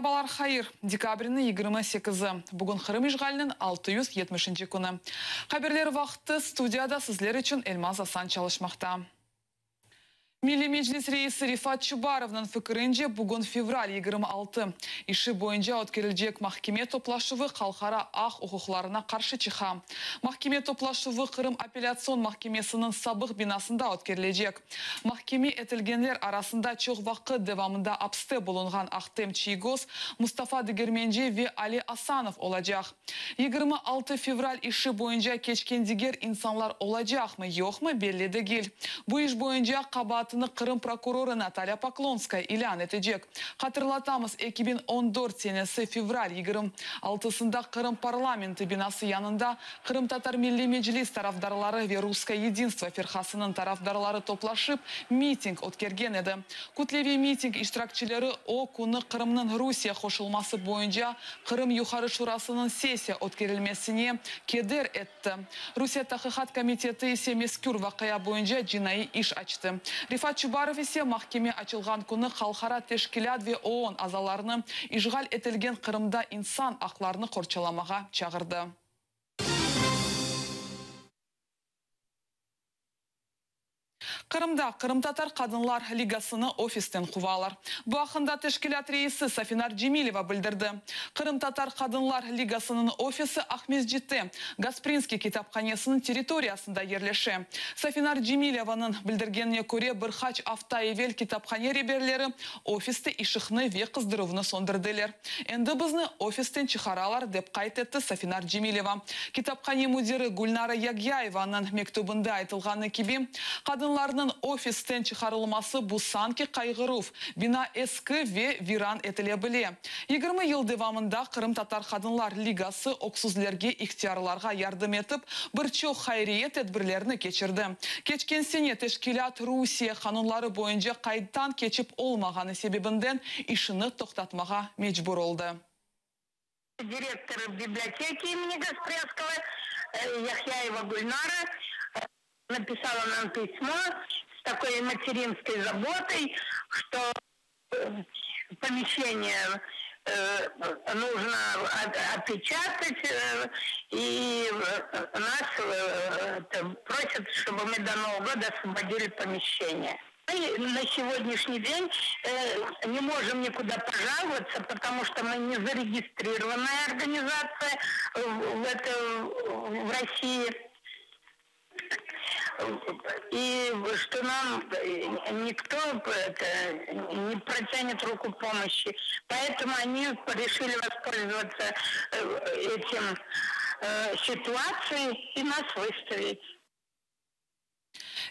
Sabalar hayır! Dekabrniñ 28-i. Bugün Qırım işğaliniñ 670-nci künü. Haberler vaqtı studiyada sizler içün Elmaz Asan çalışmaqta. Milliy Meclis reisi Refat Çubarovnıñ fikirince, bugün fevral 26 işi boyunca ötkerilecek mahkeme toplaşuvı halqara aq-uquqlarına qarşı çıqa. Mahkeme toplaşuvı Qırım Apellâtsion mahkemesiniñ sabıq binasında ötkerilecek. Mahkeme etilgenler arasında çoq vaqıt devamında apste bulunğan Ahtem Çiygoz, Mustafa Degermenci ve Ali Asanov olacaq. 26 fevral işi boyunca keçken diger insanlar olacaqmı, yoqmı belli degil. Bu iş boyunca qabaatını Qırım prokurorı Natalya Poklonskaya ilân etecek. Hatırlatamız, 2014 senesi fevral 26-sında Qırım parlamenti binası yanında Qırımtatar Milliy Meclis tarafdarları ve Russkoye yedinstvo firqasınıñ tarafdarları toplaşıp, miting ötkergen edi. Kütleviy miting iştirakçileri o künü Qırımnıñ Rusiye qoşulması boyunca Qırım Yuqarı Şurasınıñ sessiya ötkerilmesine keder etti. Rusiye Taqiqat komiteti ise mezkür vaqia boyunca cinaiy iş açtı. Refat Çubarov ise mahkeme açılğan künü halqara teşkilât ve OON azalarını işğal etilgen Qırımda insan aqlarını qorçalamağa çağırdı. Qırımda Qırımtatar qadınlar ligasını ofisten quvalar. Bu aqqında teşkilât reisi Safinar Cemileva bildirdi. Qırımtatar qadınlar ligasınıñ ofisi Aqmescitte, Gasprinskiy kitaphanesiniñ territoriyasında yerleşe. Safinar Cemilevanıñ bildirgenine köre, bir qaç afta evel kitaphane reberleri ofiste ışıqnı ve qızdıruvnı söndürdiler. Endi bizni ofisten çıqaralar, dep qayd etti Safinar Cemileva. Kitaphane müdiri Gülnara Yagyayevanıñ mektübinde aytılğanı kibi, qadınlarnıñ ofisten çıqarılması bu sanki qayğıruv, bina eski ve viran etile bile. 20 yıl devamında Qırımtatar qadınlar ligası öksüzlerge, ihtiyarlarğa yardım etip, bir çoq hayriye tedbirlerini keçirdi. Keçken sene teşkilât Rusiye qanunları boyunca qaydtan keçip olmağanı sebebinden işini toqtatmağa mecbur oldı. Direktor biblioteki imени Gasprinskogo Яхьяева Гульнара написала нам письмо с такой материнской заботой, что помещение нужно опечатать, и нас просят, чтобы мы до Нового года освободили помещение. Мы на сегодняшний день не можем никуда пожаловаться, потому что мы не зарегистрированная организация в, это, в России. И что нам никто это, не протянет руку помощи. Поэтому они решили воспользоваться этим ситуацией и нас выставить.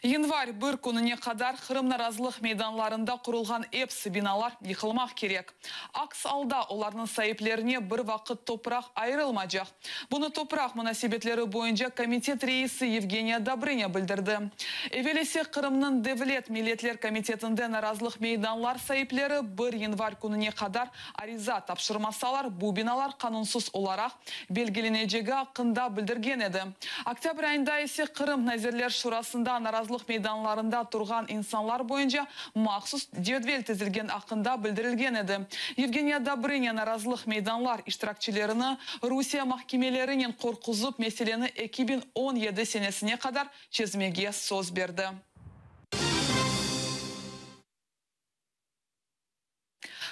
Yanvar 1 kününe qadar Qırım narazılıq meydanlarında qurulğan episi binalar yıqılmaq kerek. Aks alda olarnıñ saiplerine bir vaqıt topraq ayırılmaycaq. Bunı topraq munasebetleri boyunca komitet reisi Yevgeniya Dobrınya bildirdi. Evel ise Qırımnıñ Devlet milletler komitetinde narazılıq meydanlar saipleri 1 yanvar kününe qadar ariza tapşırmasalar, bu binalar qanunsız olaraq belgilenecegi aqqında bildirgen edi. Oktâbr ayında ise Qırım Nazirler Şurasında narazılıq meydanlarında turğan insanlar boyunca mahsus cedvel tizilgen aqqında bildirilgen edi. Yevgeniya Dobrınya narazılıq meydanlar iştirakçilerini Rusiye mahkemelerinen qorquzıp meseleni 2017 senesine qadar çezmege söz berdi.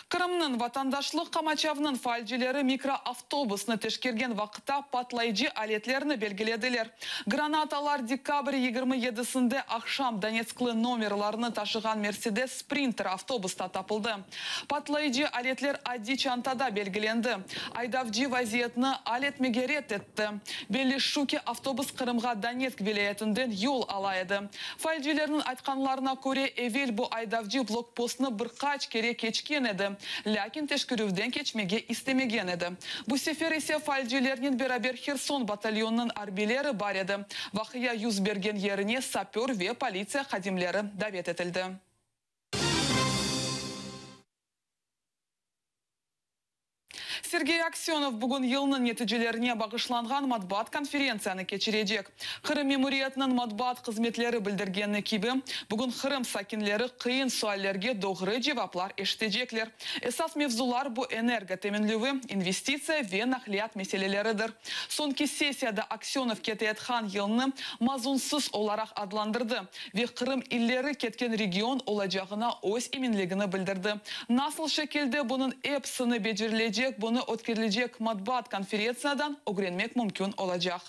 Qırımnıñ vatandaşlıq qamaçavınıñ faalcileri mikroavtobusnı teşkergen vaqıtta patlayıcı aletlerni belgilediler. Granatalar dekabr 27-sinde aqşam Donetsklı nomerlarını taşığan Mercedes Sprinter avtobusta tapıldı. Patlayıcı aletler adiy çantada belgilendi. Aydavcı vaziyetni al etmege red etti. Belli şu ki, avtobus Qırımğa Donetsk vilâyetinden yol ala edi. Faalcilerniñ aytqanlarına köre, evel bu aydavcı blokpostnı bir qaç kere keçken edi, lâkin teşkerüvden keçmege istemegen edi. Bu sefer ise faalcilernen beraber Herson batalyonınıñ arbiyleri bar edi. Vaqia yüz bergen yerine sapör ve politsiya hadimleri davet etildi. Sergey Aksönov bugün yılnıñ neticelerine bağışlanğan matbuat konferentsiyanı keçirecek. Qırım memuriyetiniñ matbuat hızmetleri bildirgeni kibi, bugün Qırım sakinleri qıyın suallerge doğru cevaplar eşitecekler. Esas mevzular bu energo teminlevi, investitsiya ve naqliyat meseleleridir. Soñki sessiyada Aksönov keteyatqan yılnı mazunsız olaraq adlandırdı ve Qırım ileri ketken region olacağına öz eminligini bildirdi. Nasıl şekilde bunıñ episini becerilecek, bunı ötkerilecek matbuat konferentsiyadan ögrenmek mümkün olacaq.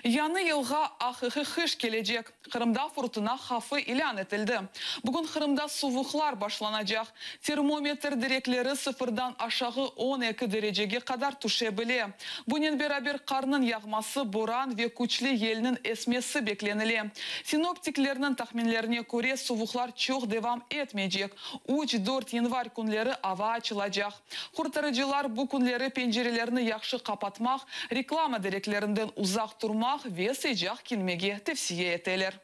Yañı yılğa aqiqiy qış kelecek. Qırımda furtuna havfı ilân etildi. Bugün Qırımda suvuqlar başlanacaq. Termometr direkleri sıfırdan aşağı 12 derecege qadar tüşe bile. Bunen beraber qarnıñ yağması, boran ve küçlü yelniñ esmesi beklenile. Sinoptiklerniñ tahminlerine köre, suvuqlar çoq devam etmeycek. Üç, dört yanvar künleri ava açılacaq. Qurtarıcılar bu künleri pencerelerni yahşı qapatmaq, reklama direklerinden uzaq turmaq ve sıcaq kiyinmege tevsiye eteler.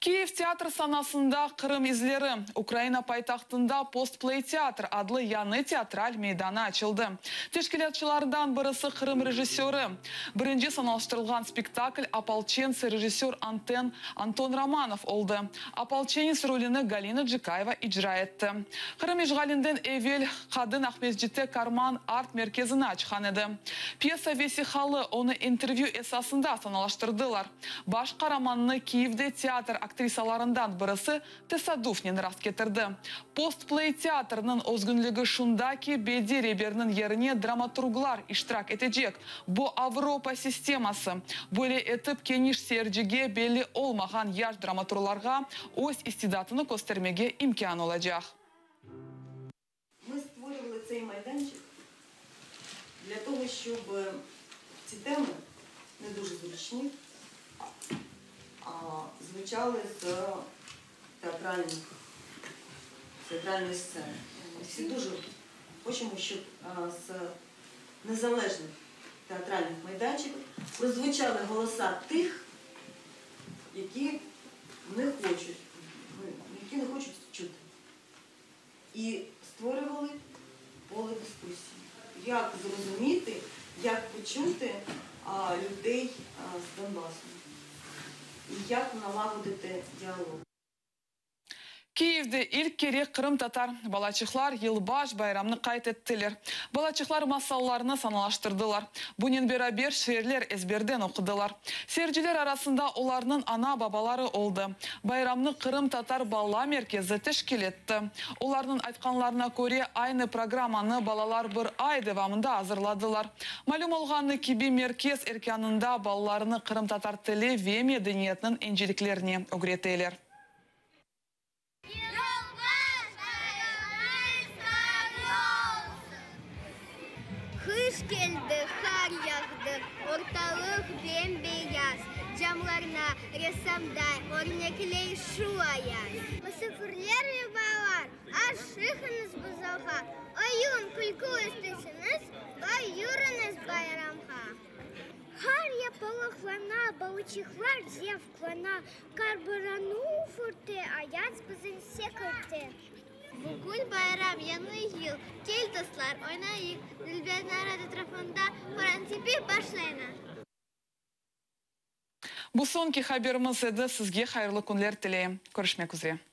Kiyev teatr sanasında Qırım izleri, Ukraina paytahtında Postplay teatr adlı yañı teatral meydanı açıldı. Teşkilâtçılardan birisi Qırım rejissörı. Birinci sanalaştırılğan spektakl Opolçentsı rejissör Anten Anton Romanov oldı. Opolçenets rolüni Galina Cikayeva icra etti. Qırım işğalinden evel qadın Aqmescitte Karman art-merkezini açqan edi. Pyesa vesiqalı, onı intervyü esasında sanalaştırdılar. Baş qaramannı Kiyevde teatr aktrisalarından birisi tesadufnen rastketirdi. Postplay teatrniñ özgünligi şunda ki, bediy reberniñ yerine dramaturglar iştirak etecek. Bu Avropa sisteması. Böyle etip keniş seyircige belli olmağan yaş dramaturglarğa öz istidatını köstermege imkân olacaq. Ми створювали цей майданчик для того, щоб ці теми не дуже зручні, а звучали з театральних, з театральної сцени. Ми всі дуже хочемо, щоб з незалежних театральних майданчиків прозвучали голоса тих, які не хочуть, які не хочуть чути. І створювали поле дискусії. Як зрозуміти, як почути людей з Донбасу і як налагодити діалог. Kiyevde ilk kere qırımtatar balaçıqlar yılbaş bayramnı qayd ettiler. Balaçıqlar masallarnı sanalaştırdılar. Bunen beraber şiirler ezberden oqudılar. Seyirciler arasında olarnıñ ana-babaları oldı. Bayramnı Qırımtatar bala merkezi teşkil etti. Olarnıñ aytqanlarına köre, aynı programmanı balalar bir ay devamında azırladılar. Malüm olğanı kibi, merkez erkânında balalarnı qırımtatar tili ve medeniyetiniñ inceliklerine ögreteler. Yılbaş bayramıñız hayırlı olsun! Qış keldi, qar yağdı, ortalıq bem-beyaz, Camlarına ressamday örnekley şu ayaz. Musafirler ve balalar, aşıqıñız bu zalğa, Oyun, külkü isteseñiz, buyurıñız bayramğa. Qar yapalıqlana, balıçıqlar zevqlana, Qar boranı üfürte, ayaz bizni sekirte. Bugün bayram, Yañı yıl, kel, dostlar, oynayıq, Dülber narat etrafında horan tepip başlayna. Bu soñki haberimiz edi. Sizge hayırlı künler tileyim. Körüşmek üzre.